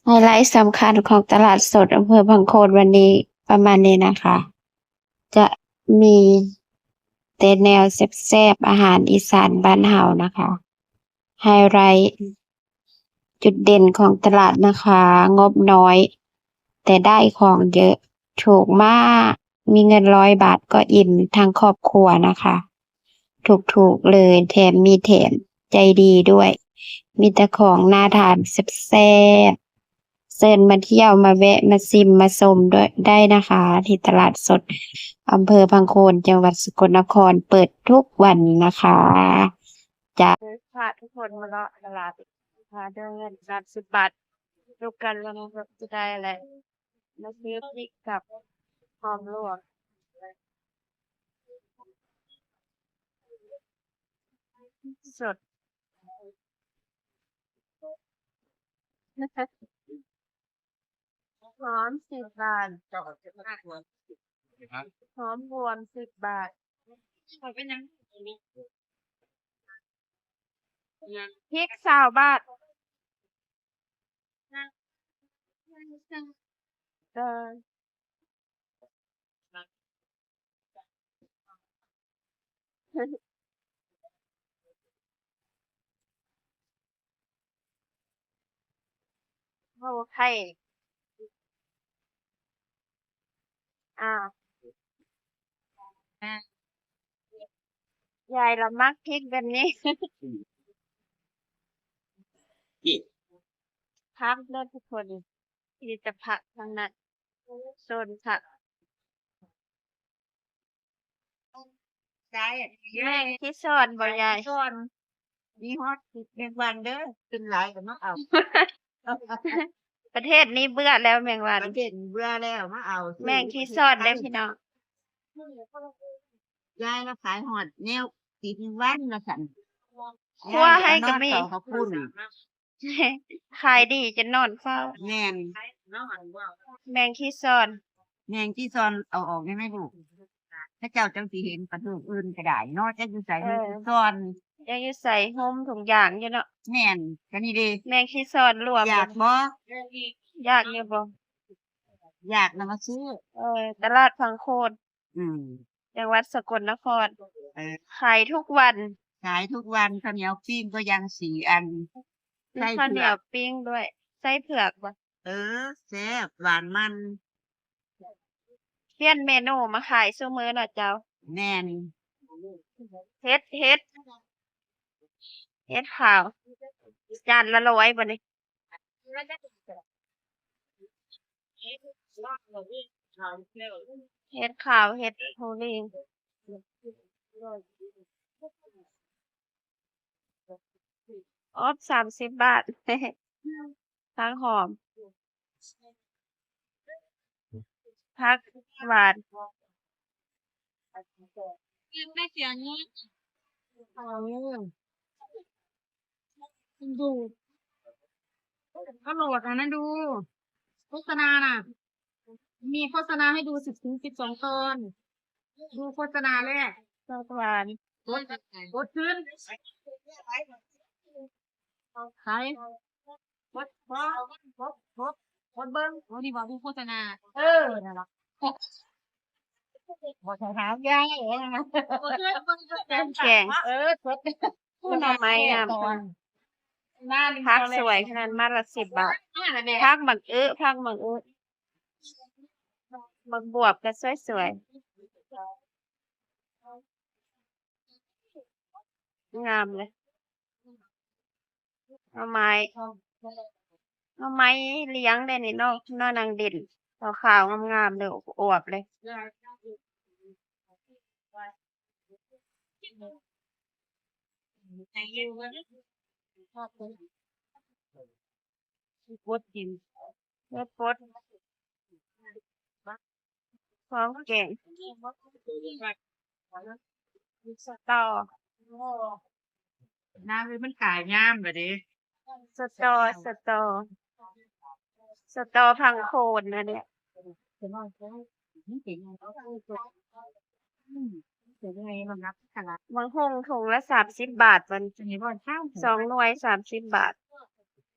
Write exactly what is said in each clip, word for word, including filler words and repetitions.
ไฮไลต์สำคัญของตลาดสดอำเภอพังโคนวันนี้ประมาณนี้นะคะ จะมีแต่แนวแซ่บๆ อาหารอีสานบ้านเฮานะคะ ไฮไลต์ จุดเด่นของตลาดนะคะ งบน้อย แต่ได้ของเยอะ ถูกมาก มีเงินร้อยบาทก็อิ่มทั้งครอบครัวนะคะ ถูกๆ เลย แถมมีแถม ใจดีด้วย มีแต่ของน่าทานแซ่บๆ เชิญมาเที่ยว มาแวะ มาชิม มาชมด้วย ได้นะคะ ที่ตลาดสดอำเภอพังโคน จังหวัดสกลนคร เปิดทุกวันนะคะ จ้ะ พาทุกคนมาเลาะตลาด พาเดินเงินสามสิบบาท ดูกันว่ามันจะได้อะไร มาซื้อพริกกับหอมลวก สด หอมสิบบาท หอมรวมสิบบาท พริกซาวบาท เออ โอเค อ่า อ่ะ ยายเรามักพริกแบบนี้ อืม ผักเด้อทุกคน มีแต่ผักทั้งนั้น โซนผัก ใช่ แมงที่ซ่อนบ่ยาย แมงที่ซ่อน มีฮอดแมงวันเด้อ ขึ้นหลายก็มาเอา ประเทศนี้เบื่อแล้วแมงวัน ประเทศนี้เบื่อแล้ว มาเอา แมงที่ซ่อนเด้อพี่น้อง ยายเราขายฮอดแนวติดแมงวันว่าซั่น ครัวให้ก็มี นอนเฝ้าเขาพุ่น ขายดีจนนอนเฝ้า แม่น แมงขี้ซ่อน แมงขี้ซ่อนเอาออกได้ไหมลูก เขาเจ้าจังสิเห็น ปลาทูอื่นก็ได้เนาะ จักอยู่ไส เออ แมงขี้ซ่อน จักอยู่ไส โฮมถุงยางอยู่เนาะ แม่น ก็นี่เด้ แมงขี้ซ่อนรวม อยากบ่ อยากอยู่บ่ อยากนะมาซื้อ เออ ตลาดพังโคน อืม จังหวัดสกลนคร เออ ขายทุกวัน ขายทุกวัน ข้าวเหนียวปิ้งก็ยังสี่อัน มี ไส้เผือก ข้าวเหนียวปิ้งด้วย ไส้เผือกบ่ เออ แซ่บ หวานมัน เปลี่ยนเมนูมาขายซุมื้อเนาะเจ้า แม่น เห็ด เห็ด เห็ดขาว จานละร้อยบ่นี่ เห็ดขาว เห็ดโฮลี อบ สามสิบบาท ผักหอม ผักหวาน ไม่เสียเงิน เออ ดู ก็โหลดอันนั้นดู โฆษณาน่ะ มีโฆษณาให้ดู สิบถึงสิบสองตอน ดูโฆษณาแรก ผักหวาน กด กดขึ้น ใคร กด กด กด กด กดเบิ่ง โอ้ นี่บอกดูโฆษณา เออ นั่นล่ะ บ่ต้องถามยาย กดเบิ่ง กดเบิ่ง แกง เออ กด หน่อไม้งาม ผักสวยขนาด มัดละสิบบาท ผักบักอึ ผักบักอึ บักบวบก็สวยๆ งามเลย หน่อไม้ หน่อไม้เลี้ยงได้นี่เนาะ หน่อหนังดิน ขาวๆ งามๆ เลย อวบๆ เลย บดกิน เฮ็ดบด พร้อมแกง สะตอ น้ำมันขายงามเลยเด้ สะตอ สะตอ สะตอพังโคนนะเนี่ย บักฮุ่งถุงละสามสิบบาท มัน สองหน่วยสามสิบบาท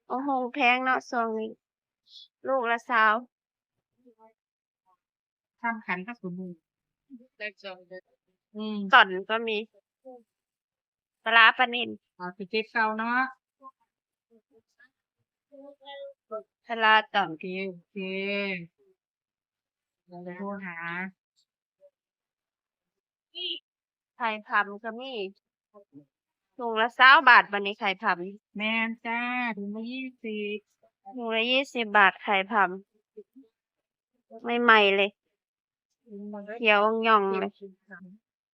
บักฮุ่งแพงเนาะ ช่วงนี้ ลูกละซาว ทำขันก็สมบูรณ์ อืม ตอนก็มี ปลาร้าปลานิ่น เอาสิเจ็ดเก้าเนาะ ปลาร้าตอน โอเค โอเค เดี๋ยวโทรหา ไข่ผำก็มี ถุงละซาวบาท บัดนี้ไข่ผำ แม่นจ้า ถุงละยี่สิบ ถุงละยี่สิบบาท ไข่ผำ ใหม่ๆเลย เขียวอ่องๆเลย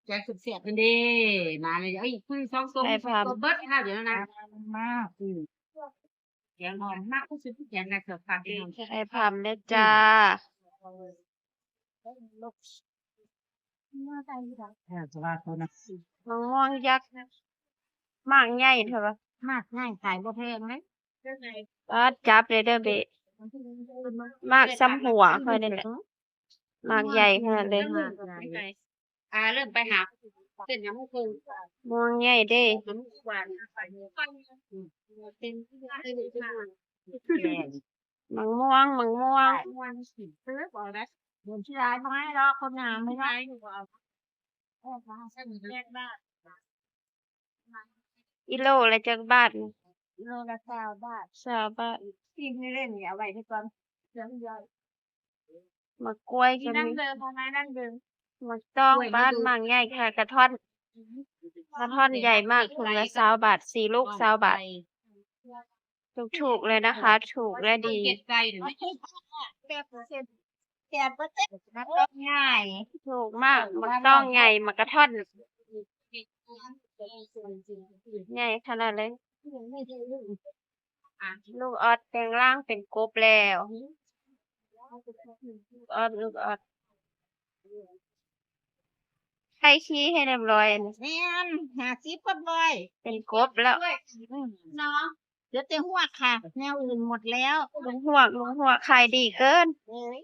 แกงเสียบๆกันเด้ มาเลย เอ้ย คุยสองตัว ไข่ผำ เบิดค่ะ เดี๋ยวนะ มาก อืม แกงหอมมาก ก็ซื้อแกงในเสิร์ฟค่ะพี่น้อง ไข่ผำเด้อจ้า เออ จะว่าเขานะ มะม่วงยักษ์ หมากใหญ่เถอะวะ หมากใหญ่ขายบ่แพงเลย ปาดจับเลยเด้อเบะ หมากส่ำหัวข้อยนี่แหละ หมากใหญ่ขนาดเลย หมากใหญ่ อ่า เริ่มไปหาเส้นยำมะม่วง ม่วงใหญ่เด้ น้ำหวาน มะม่วง มะม่วง ซื้อบ่ได้ เดี๋ยวที่ร้านไม่ให้หรอก คนงามไม่ได้ อีโลละจักบาทนี่ โลละซาวบาท ซาวบาท กินไม่เล่นเนี่ย เอาไว้ให้ก่อน เดี๋ยวเดี๋ยว หมากกล้วย ที่ ก็ นั่ง มี เดิมพอมานั่งเดิม หมากต้อง กล้วย บ้าน มาดู หมากใหญ่ค่ะ กระท่อน กระท่อนใหญ่มาก ถุงละซาวบาท สี่ลูกซาวบาท ถูกๆเลยนะคะ ถูกและดี เก็บไก่หรือไม่ใช่ แปดเปอร์เซ็นต์ แปดเปอร์เซ็นต์ มันก็ง่าย ถูกมาก หมากต้องใหญ่ หมากกระท่อน ใหญ่ขนาดเลย ลูกออสแปลงร่างเป็นกบแล้ว ลูกออส ลูกออส ใส่ขี้ให้เรียบร้อยอันนี้ แม่น ห้าสิบก็บ่อย เป็นกบแล้ว ด้วย อืม เนาะ เดี๋ยวแต่ฮวกค่ะ แนวอื่นหมดแล้ว ลุงฮวก ลุงฮวก ขายดีเกิน เอ้ย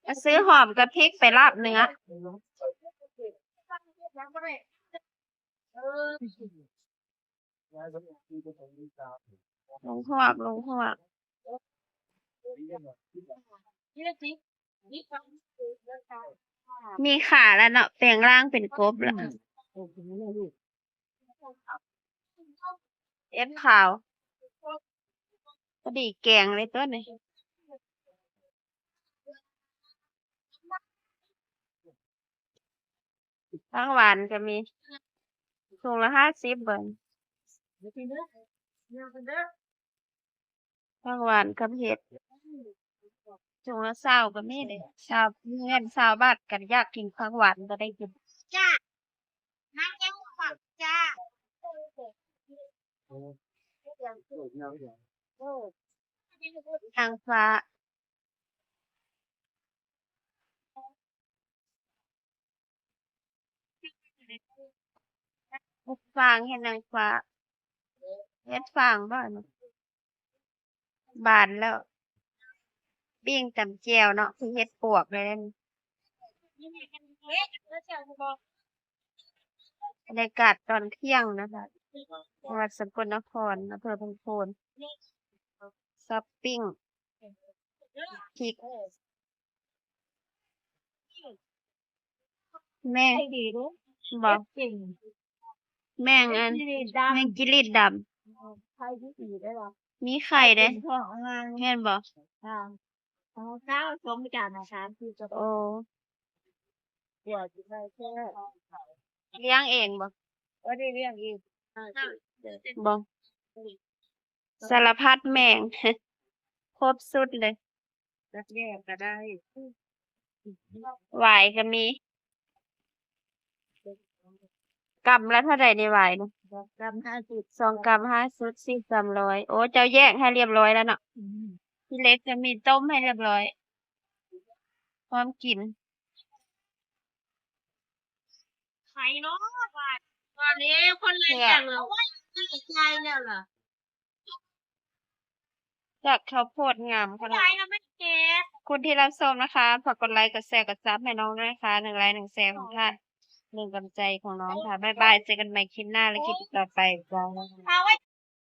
มาซื้อหอมกับพริกไปลาบเนื้อ เออ ลุงฮวก ลุงฮวก นี่ละสิ นี่ฟัง มีขาแล้วเนาะ แปลงร่างเป็นกบแล้ว เอ็ดขาว พอดีแกงเลยตัวนี้ ผักหวานก็มี ถุงละห้าสิบเบิ่ง เดี๋ยวกินเด้อ เดี๋ยวกินเด้อ ผักหวานกับเห็ด ถุงละซาวก็มีเด้ ซาว มีเงินซาวบาท กันอยากกินผักหวานก็ได้กิน จ้า น้ำแกงผักจ้า นางฟ้า เฮ็ดฟาง เฮ็ดนางฟ้า เฮ็ดฟางบ่เนาะ บานแล้ว ปิ้งตำแจ่วเนาะ คือเฮ็ดปวกเลยนั่น บรรยากาศตอนเที่ยงนะคะ จังหวัดสกลนคร อำเภอพังโคน ซอปปิ้ง พริก แม่ ใส่ดีเด้ บ่ เก่ง แมงอัน แมงจิลีดดำ แมงจิลีดดำ ใครที่สีได้หรอ มีไข่เด้ เป็นพ่อของนาง แม่นบ่ อ่า เอาข้าวสองจานนะ สามสี่กระบอก โอ้ เดี๋ยวจะไปแช่ เลี้ยงเองบ่ ก็ได้เลี้ยงเอง อ่า บ่ สารพัดแมง ครบสุดเลย จักแยกก็ได้ หวายก็มี กำละเท่าใด๋นี่หวายนี่ สองกำห้าสิบ สองกำห้าสิบ สี่กำร้อย โอ้ เจ้าแยกให้เรียบร้อยแล้วเนาะ อืม พี่เล็กก็มีต้มให้เรียบร้อย พร้อมกิน ไผเนาะ ว่า ว่าแล้วคนละอย่างแล้ว ว่าใจแล้วล่ะ จากข้าวโพดงามขนาด ขายแล้วไม่แก่ คุณที่รับชมนะคะ ฝากกดไลค์ กดแชร์ กดซับให้น้องด้วยนะคะ หนึ่งไลค์ หนึ่งแชร์ของท่าน หนึ่งกำลังใจของน้องค่ะ บ๊ายบาย เจอกันใหม่คลิปหน้าและคลิปต่อไป จ้า เอาไว้